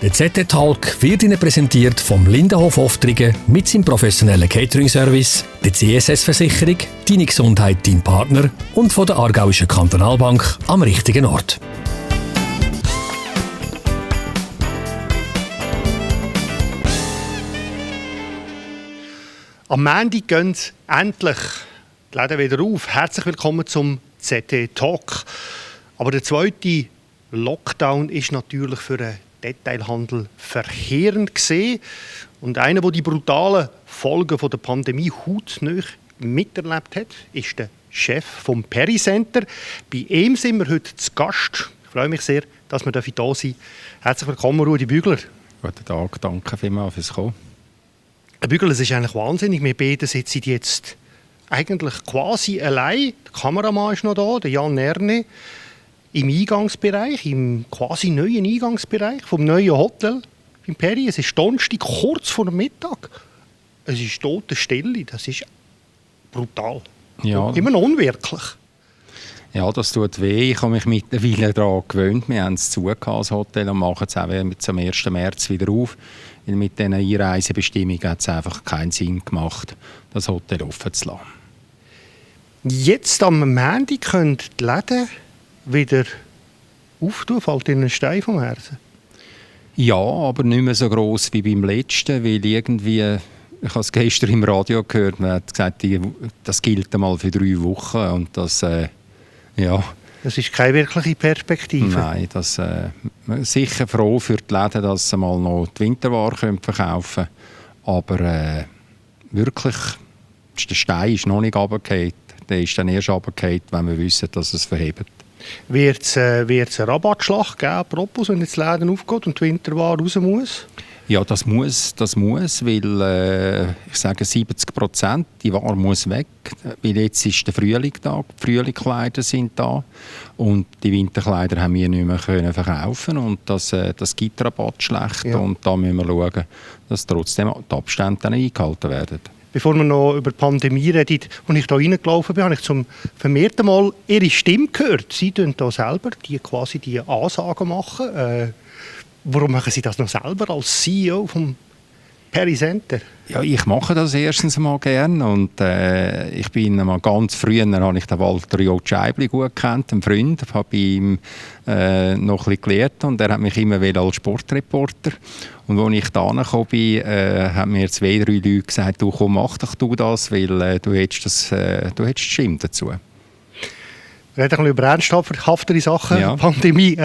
Der ZT-Talk wird Ihnen präsentiert vom Lindenhof Oftringen mit seinem professionellen Catering-Service, der CSS-Versicherung, Deine Gesundheit, dein Partner und von der Aargauischen Kantonalbank am richtigen Ort. Am Montag gehen endlich die Läden wieder auf. Herzlich willkommen zum ZT-Talk. Aber der zweite Lockdown ist natürlich für den Detailhandel verheerend gesehen. Und einer, der die brutalen Folgen der Pandemie hautnah miterlebt hat, ist der Chef vom Perry Center. Bei ihm sind wir heute zu Gast. Ich freue mich sehr, dass wir hier sein. Herzlich willkommen, Rudi Bügler. Guten Tag, danke vielmals fürs Kommen. Herr Bügler, es ist eigentlich wahnsinnig. Wir beide sitzen jetzt eigentlich quasi allein. Der Kameramann ist noch da, der Jan Erne. Im Eingangsbereich, im quasi neuen Eingangsbereich vom neuen Hotel im Perry. Es ist Donnerstag, kurz vor dem Mittag. Es ist tote Stille, das ist brutal. Ja. Immer noch unwirklich. Ja, das tut weh. Ich habe mich mittlerweile daran gewöhnt. Wir haben es zugehört, das Hotel, und machen es auch zum 1. März wieder auf. Weil mit diesen Einreisebestimmungen hat es einfach keinen Sinn gemacht, das Hotel offen zu lassen. Jetzt am Montag können die Läden wieder auftun, fällt Ihnen ein Stein vom Herzen? Ja, aber nicht mehr so gross wie beim letzten, weil irgendwie, ich habe es gestern im Radio gehört, man hat gesagt, das gilt einmal für 3 Wochen und das, ja. Das ist keine wirkliche Perspektive. Nein, sicher froh für die Läden, dass sie mal noch die Winterware verkaufen können, aber wirklich, der Stein ist noch nicht runtergefallen. Der ist dann erst runtergefallen, wenn wir wissen, dass es verhebt. Wird es einen Rabattschlag geben, apropos, wenn jetzt die Läden aufgeht und die Winterware raus muss? Ja, das muss, weil ich sage 70%, die Ware muss weg, weil jetzt ist der Frühling da, die Frühlingskleider sind da und die Winterkleider haben wir nicht mehr können verkaufen und das gibt Rabatt schlecht, ja. Und da müssen wir schauen, dass trotzdem die Abstände dann eingehalten werden. Bevor wir noch über die Pandemie reden, als ich hier reingelaufen bin, habe ich zum vermehrten Mal Ihre Stimme gehört. Sie tun da selber quasi die Ansagen machen. Warum machen Sie das noch selber als CEO vom Perry Center? Ja, ich mache das erstens mal gerne und ich bin mal ganz früher habe ich den Walter J. Scheibli gut gekannt, einen Freund, habe ihm noch ein bisschen gelernt und er hat mich immer als Sportreporter. Und als ich da gekommen bin, haben mir 2, 3 Leute gesagt, du komm, mach doch du das, weil du hättest die Stimme dazu. Wir reden ein bisschen über ernsthaftere Sachen, ja. Pandemie.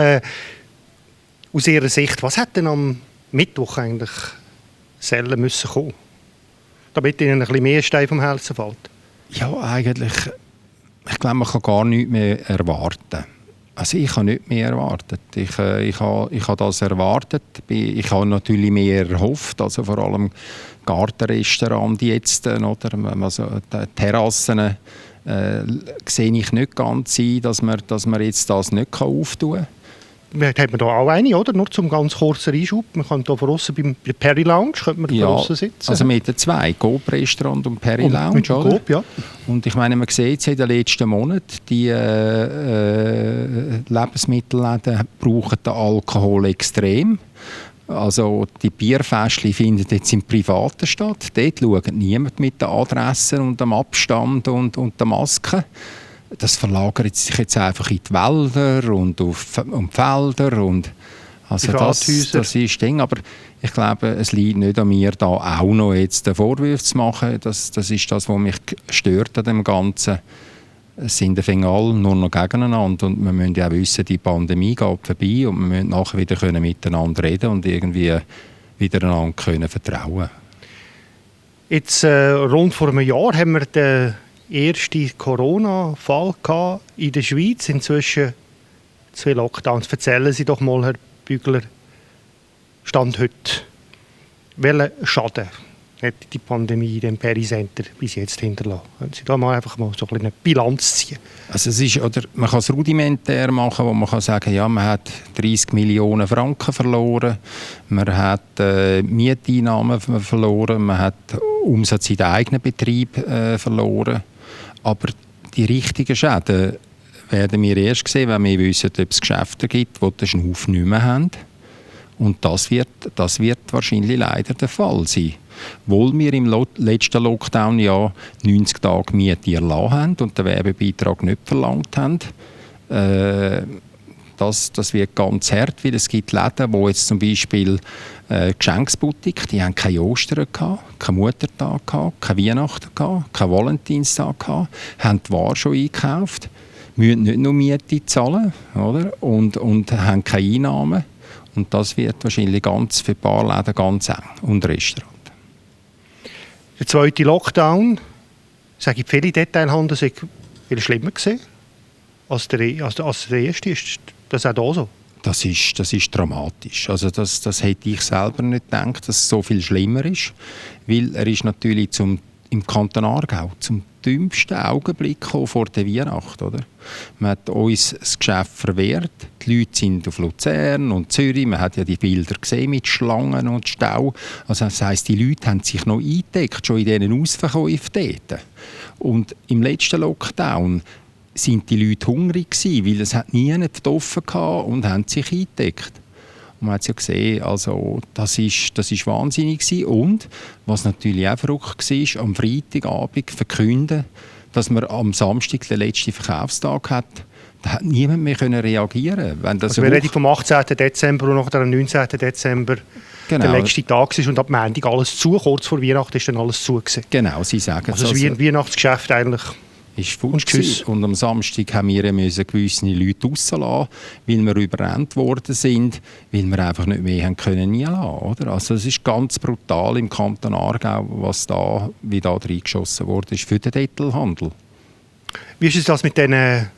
Aus Ihrer Sicht, was hätte denn am Mittwoch eigentlich sollen müssen kommen, damit Ihnen ein bisschen mehr Stein vom Herzen fällt? Ja, eigentlich, ich glaube, man kann gar nichts mehr erwarten. Also ich habe nicht mehr erwartet. Ich habe das erwartet. Ich habe natürlich mehr erhofft, also vor allem Gartenrestaurant jetzt, oder? Also die Terrassen sehe ich nicht ganz ein, dass man jetzt das nicht auftun kann. Hat man da auch eine, oder? Nur zum ganz kurzen Einschub. Man kann hier draussen beim Perry Lounge sitzen. Also mit den 2, Coop Restaurant und Perry Lounge, mit oder? Coop, ja. Und ich meine, man sieht es in den letzten Monaten, die Lebensmittelläden brauchen den Alkohol extrem. Also die Bierfestchen finden jetzt im Privaten statt. Dort schaut niemand mit den Adressen und dem Abstand und der Maske. Das verlagert sich jetzt einfach in die Wälder und auf Felder und also das ist Ding. Aber ich glaube, es liegt nicht an mir, da auch noch jetzt den Vorwurf zu machen. Das ist das, was mich stört an dem Ganzen. Es sind alle nur noch gegeneinander und wir müssen ja auch wissen, die Pandemie geht vorbei und wir müssen nachher wieder miteinander reden und irgendwie wieder einander vertrauen. Jetzt rund vor einem Jahr haben wir den ersten Corona-Fall in der Schweiz. Inzwischen 2 Lockdowns. Erzählen Sie doch mal, Herr Bügler, Stand heute. Welchen Schaden hat die Pandemie in dem Perry Center bis jetzt hinterlassen? Können Sie da einfach mal so eine Bilanz ziehen? Also es ist, oder man kann es rudimentär machen, wo man kann sagen, ja, man hat 30 Millionen Franken verloren, man hat Mieteinnahmen verloren, man hat Umsatz in den eigenen Betrieb verloren. Aber die richtigen Schäden werden wir erst sehen, wenn wir wissen, ob es Geschäfte gibt, die den Schnuff nicht mehr haben Und das wird wahrscheinlich leider der Fall sein. Obwohl wir im letzten Lockdown ja 90 Tage Miete erlassen haben und den Werbebeitrag nicht verlangt haben, das wird ganz hart, weil es gibt Läden, wo jetzt zum Beispiel Geschenksboutique, die haben keine Ostern gehabt, keinen Muttertag gehabt, keine Weihnachten gehabt, keinen Valentinstag gehabt, haben die Ware schon eingekauft, müssen nicht nur Miete zahlen, oder? Und haben keine Einnahmen. Und das wird wahrscheinlich für ein paar Läden ganz eng und Restaurant. Der zweite Lockdown, sage ich, viele Detailhandel sind viel schlimmer gewesen als der erste. Ist das auch da so? Das ist dramatisch. Also das hätte ich selber nicht gedacht, dass es so viel schlimmer ist. Weil er ist natürlich im Kanton Aargau zum dümmsten Augenblick vor der Weihnacht. Oder? Man hat uns das Geschäft verwehrt. Die Leute sind auf Luzern und Zürich. Man hat ja die Bilder gesehen mit Schlangen und Stau. Also das heisst, die Leute haben sich noch eingedeckt, schon in diesen Ausverkäufen dort. Und im letzten Lockdown sind die Leute hungrig gewesen, weil es hat niemand offen gehabt und haben sich eingedeckt. Und man hat es ja gesehen, also das ist wahnsinnig gewesen. Und was natürlich auch verrückt war, am Freitagabend verkünden, dass man am Samstag den letzten Verkaufstag hat. Da hat niemand mehr reagieren können. Wir reden vom 18. Dezember und nachher am 19. Dezember der letzte Tag war und ab Montag alles zu. Kurz vor Weihnachten ist dann alles zu gewesen. Genau, Sie sagen es. Also ein Weihnachtsgeschäft eigentlich. Ist und am Samstag haben wir gewisse Leute rauslassen, weil wir überrannt worden sind, weil wir einfach nicht mehr haben können reinlassen, oder? Also es ist ganz brutal im Kanton Aargau, wie da reingeschossen wurde für den Detailhandel. Wie ist es das mit diesen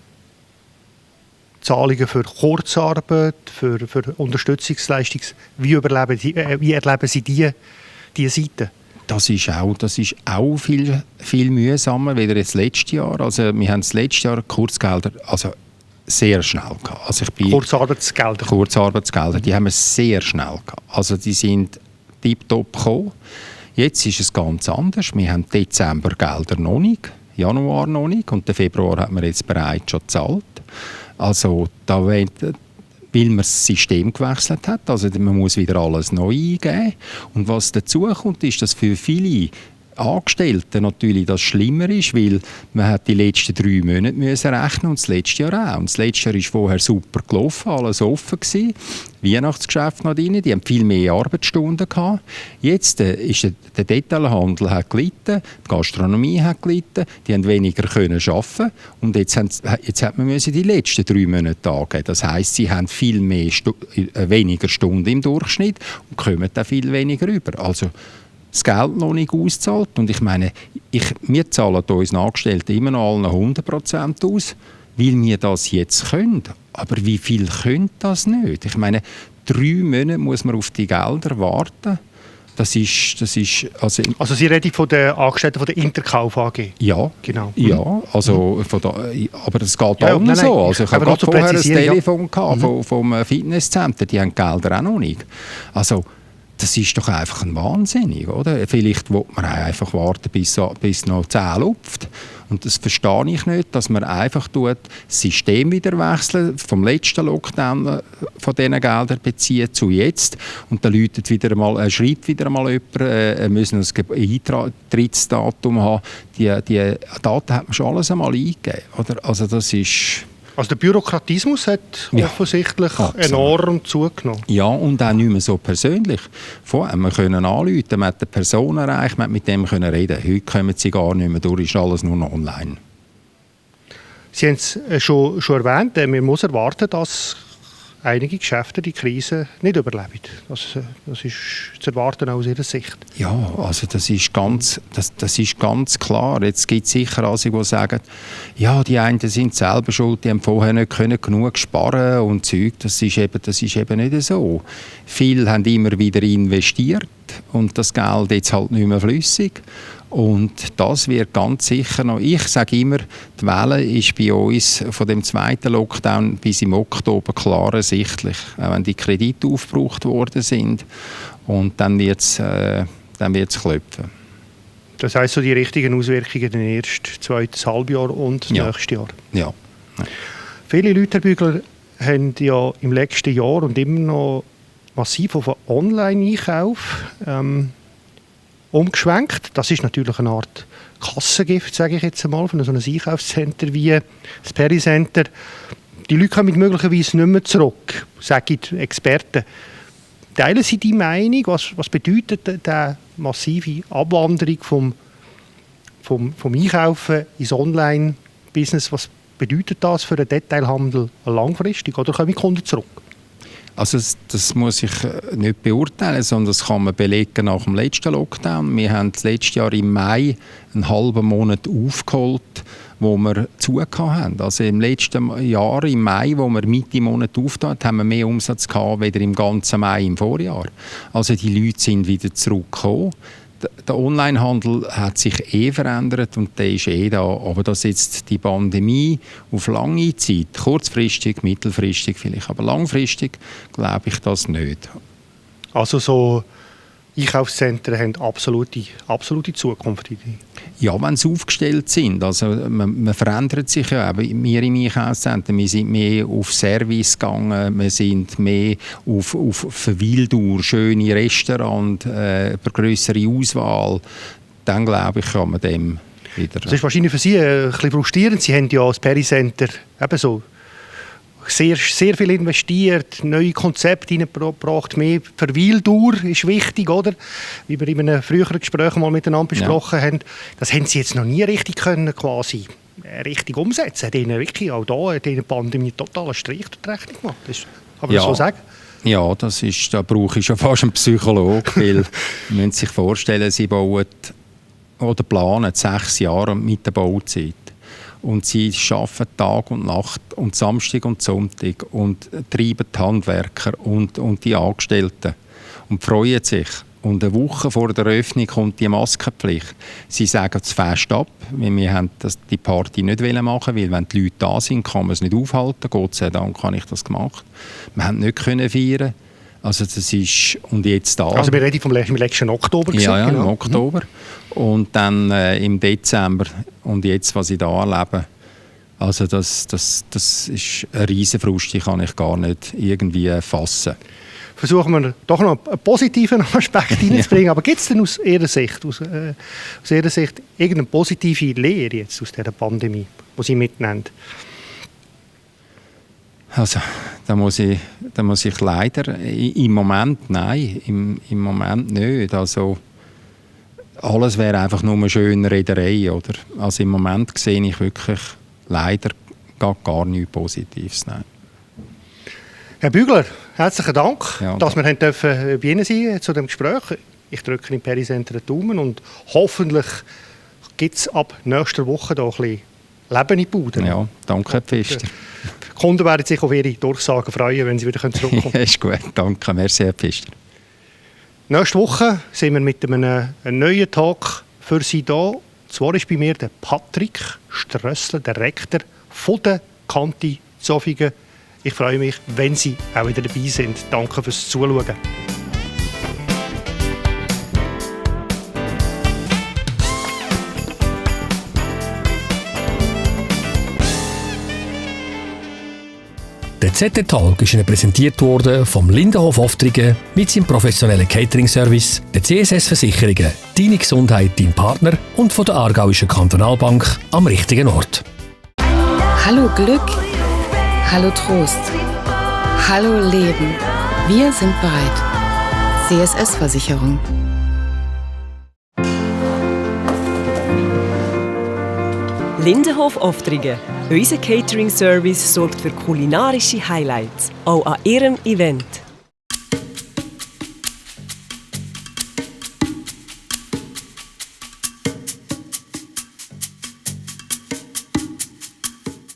Zahlungen für Kurzarbeit, für Unterstützungsleistung? Wie erleben Sie diese Seite? Das ist auch viel mühsamer als das letzte Jahr. Also wir haben das letzte Jahr Kurzgelder sehr schnell gehabt. Also Kurzarbeitsgelder, die haben wir sehr schnell gehabt. Also die sind tiptop gekommen. Jetzt ist es ganz anders. Wir haben Dezembergelder noch nicht, Januar noch nicht und den Februar hat man jetzt bereits schon gezahlt. Also weil man das System gewechselt hat. Also man muss wieder alles neu eingeben. Und was dazu kommt, ist, dass für viele Angestellte natürlich das schlimmer ist, weil man hat die letzten 3 Monate müssen rechnen und das letzte Jahr auch. Und das letzte Jahr ist vorher super gelaufen, alles offen gewesen. Weihnachtsgeschäft noch drin, die haben viel mehr Arbeitsstunden gehabt. Jetzt ist der Detailhandel hat gelitten, die Gastronomie hat gelitten, die haben weniger können arbeiten und jetzt hat man die letzten 3 Monate angeben. Das heisst, sie haben viel mehr weniger Stunden im Durchschnitt und kommen da viel weniger über. Also das Geld noch nicht ausgezahlt. Und ich meine, wir zahlen unseren Angestellten immer noch allen 100% aus, weil wir das jetzt können. Aber wie viel können das nicht? Ich meine, 3 Monate muss man auf die Gelder warten. Das ist also Sie reden von den Angestellten von der Interkauf AG? Ja, genau. Ja, also aber das geht allen so. Also ich habe gerade vorher ein Telefon vom Fitnesscenter, die haben die Gelder auch noch nicht. Also das ist doch einfach ein Wahnsinnig, oder? Vielleicht will man einfach warten, bis noch 10 lupft. Und das verstehe ich nicht, dass man einfach das System wieder wechseln, vom letzten Lockdown von diesen Geldern beziehen zu jetzt. Und dann schreibt wieder mal jemand, müssen ein Eintrittsdatum haben. Die Daten hat man schon alles einmal eingegeben, oder? Also das ist... Also der Bürokratismus hat offensichtlich enorm zugenommen. Ja, und auch nicht mehr so persönlich. Vorher wir können anrufen, man hat eine Person erreicht, man hat mit dem können reden. Heute kommen sie gar nicht mehr durch, ist alles nur noch online. Sie haben es schon erwähnt, man muss erwarten, dass einige Geschäfte die Krise nicht überleben. Das ist zu erwarten aus Ihrer Sicht. Ja, also das ist ganz klar. Jetzt gibt es sicher alle, die sagen, ja, die einen sind selber schuld, die haben vorher nicht genug sparen und Zeug. Das ist eben nicht so. Viele haben immer wieder investiert und das Geld jetzt halt nicht mehr flüssig. Und das wird ganz sicher noch, ich sage immer, die Welle ist bei uns von dem zweiten Lockdown bis im Oktober klar ersichtlich. Auch wenn die Kredite aufgebraucht worden sind und dann wird es klopfen. Das heisst, so die richtigen Auswirkungen im ersten, zweiten Halbjahr und nächstes Jahr? Ja. Viele Leute, Herr Bügler, haben ja im letzten Jahr und immer noch massiv auf einen Online-Einkauf umgeschwenkt. Das ist natürlich eine Art Kassengift, sage ich jetzt einmal, von so einem Einkaufscenter wie das Pericenter. Die Leute kommen möglicherweise nicht mehr zurück, sagen die Experten. Teilen Sie die Meinung? Was bedeutet die massive Abwanderung vom Einkaufen ins Online-Business? Was bedeutet das für den Detailhandel langfristig? Oder kommen die Kunden zurück? Also das muss ich nicht beurteilen, sondern das kann man belegen nach dem letzten Lockdown. Wir haben das letzte Jahr im Mai einen halben Monat aufgeholt, wo wir zugehört haben. Also im letzten Jahr, im Mai, wo wir Mitte Monat aufgetan haben wir mehr Umsatz gehabt, als im ganzen Mai im Vorjahr. Also die Leute sind wieder zurückgekommen. Der Onlinehandel hat sich verändert und der ist da. Aber dass jetzt die Pandemie auf lange Zeit, kurzfristig, mittelfristig vielleicht, aber langfristig, glaube ich das nicht. Also so Einkaufszentren haben absolute Zukunft. Ja, wenn sie aufgestellt sind. Also man verändert sich ja. Wir im Einkaufszentrum, wir sind mehr auf Service gegangen, wir sind mehr auf Verweildauer, schöne Restaurants, eine grössere Auswahl. Dann glaube ich, kann man dem wieder... Das ist wahrscheinlich für Sie ein bisschen frustrierend. Sie haben ja das Pericenter eben so sehr viel investiert, neue Konzepte hineingebracht, mehr Verweildauer ist wichtig, oder? Wie wir in einem früheren Gespräch mal miteinander besprochen haben. Das haben Sie jetzt noch nie richtig können, quasi richtig umsetzen. Hat Ihnen wirklich auch da in der Pandemie total einen Strich durch die Rechnung gemacht. Kann man das so sagen? Ja, da brauche ich schon fast einen Psychologen, weil Sie müssen sich vorstellen, Sie bauen oder planen 6 Jahre mit der Bauzeit. Und sie arbeiten Tag und Nacht und Samstag und Sonntag und treiben die Handwerker und die Angestellten und freuen sich. Und eine Woche vor der Eröffnung kommt die Maskenpflicht. Sie sagen das Fest ab, weil wir haben die Party nicht machen, weil wenn die Leute da sind, kann man es nicht aufhalten. Gott sei Dank habe ich das gemacht. Wir haben nicht feiern. Also das ist, und jetzt da. Also wir reden vom letzten Oktober. Ja, genau. Im Oktober. Und dann im Dezember. Und jetzt, was ich da erlebe, also das ist eine riesen Frust, die kann ich gar nicht irgendwie fassen. Versuchen wir doch noch einen positiven Aspekt hineinzubringen. Aber gibt es denn aus Ihrer Sicht irgendeine positive Lehre jetzt aus dieser Pandemie, die Sie mitnehmen? Also, da muss ich leider, im Moment nein, im Moment nicht. Also, alles wäre einfach nur eine schöne Rederei, oder? Also im Moment sehe ich wirklich leider gar nichts Positives. Nein. Herr Bügler, herzlichen Dank, dass wir bei Ihnen sein zu dem Gespräch. Ich drücke im Pericenter die Daumen und hoffentlich gibt es ab nächster Woche da ein bisschen Leben in die Bude. Ja, danke, Herr Pfister. Die Kunden werden sich auf Ihre Durchsagen freuen, wenn sie wieder zurückkommen können. Ist gut, danke, merci, Herr Pfister. Nächste Woche sind wir mit einem neuen Talk für Sie da. Zwar ist bei mir der Patrick Strössler, der Rektor von der Kante Zofingen. Ich freue mich, wenn Sie auch wieder dabei sind. Danke fürs Zuschauen. Der ZT-Talk ist Ihnen präsentiert worden vom Lindenhof Oftrigen mit seinem professionellen Catering-Service, der CSS-Versicherungen, Deine Gesundheit, dein Partner und von der Aargauischen Kantonalbank am richtigen Ort. Hallo Glück, hallo Trost, hallo Leben. Wir sind bereit. CSS-Versicherung. Lindenhof Oftrigen. Unser Catering-Service sorgt für kulinarische Highlights, auch an Ihrem Event.